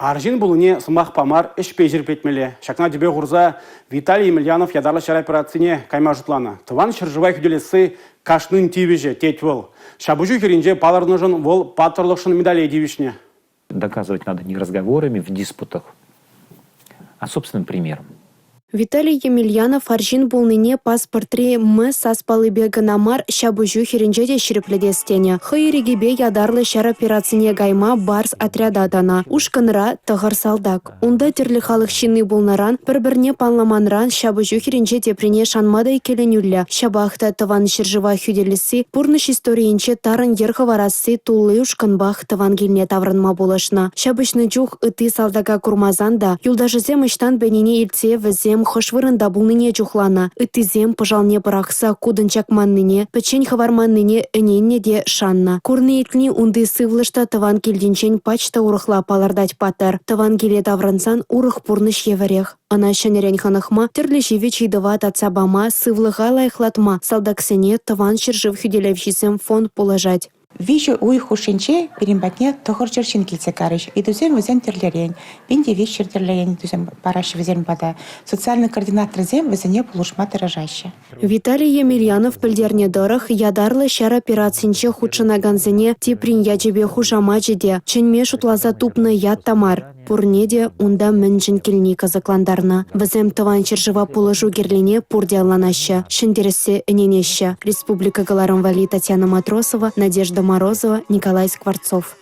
Арҫын пулнине сӑмахпа мар, ӗҫпе ҫирӗплетмелле. Ҫакна тӗпе хурса Виталий Емельянов ятарлӑ ҫар операцине кайма шутланӑ. Тӑван ҫӗршыва хӳтӗлесси кашнин тивӗҫӗ, тет вӑл. Ҫапӑҫу хирӗнче палӑрнӑшӑн вӑл паттӑрлӑхшӑн медале тивӗҫнӗ. Доказывать надо не разговорами в диспутах, а собственным примером. Виталий Емельянов арҫын пулнине паспортри «М» сас паллипе кӑна мар, ҫапӑҫу хирӗнче те ҫирӗплетес тенӗ. Хӑй ирӗкӗпе ятарлӑ ҫар операцине кайма «Барс» отряда тӑнӑ. Ушкӑнра – тӑхӑр салтак. Унта тӗрлӗ халӑх ҫынни пулнӑран, пӗр-пӗрне палламанран ҫапӑҫу хирӗнче теприне шанма та иккӗленӳллӗ. Ҫапах та Тӑван ҫӗршыва хӳтӗлесси, пурнӑҫ историйӗнче тарӑн йӗр хӑварасси тулли ушкӑнпах тӑван килне таврӑнма пулӑшнӑ. Ҫапӑҫнӑ чух ытти салтака курмасан та юлташӗсем ӑҫтан пенине илтсе вӗсем хӑш вырӑнта пулнине чухланӑ. Ыттисем пӑшалне пӑрахса кутӑн чакманнине, пӗччен хӑварманнине ӗненнӗ те шаннӑ. Курни-илтни унти сывлӑш та тӑван килтинчен пач та урӑхла палӑртать паттӑр. Тӑван киле таврӑнсан урӑх пурнӑҫ евӗрех. Ӑна ҫӗнӗрен хӑнӑхма, тӗрлӗ ҫивӗч ыйтӑва татса пама, сывлӑха лайӑхлатма салтаксене Тӑван ҫӗршыв хӳтӗлевҫисем фонд пулӑшать. Виҫӗ уйӑх хушшинче пирӗн патне 900 ҫын килсе карӗҫ. Ыйтусем вӗсен тӗрлӗрен. 1300 тӗрлӗрен ыйтусем параҫҫӗ вӗсем пата. Социальнӑй координаторсем вӗсене пулӑшма тӑрӑшаҫҫӗ. Виталий Емельянов пӗлтернӗ тӑрӑх, ятарлӑ ҫар операцинче хутшӑнакансене теприн ячӗпе хушамачӗ те, чӗнме шутласа тупнӑ ят та мар. Пурне те унта мӗншӗн килни кӑсӑклантарнӑ. Вӗсем Тӑван ҫӗршыва пулӑшу кирлине пурте ӑнланаҫҫӗ, ҫӗнтерессе ӗненеҫҫӗ. Республика кӑларӑм валли Татьяна Матросова, Надежда Морозова, Николай Скворцов.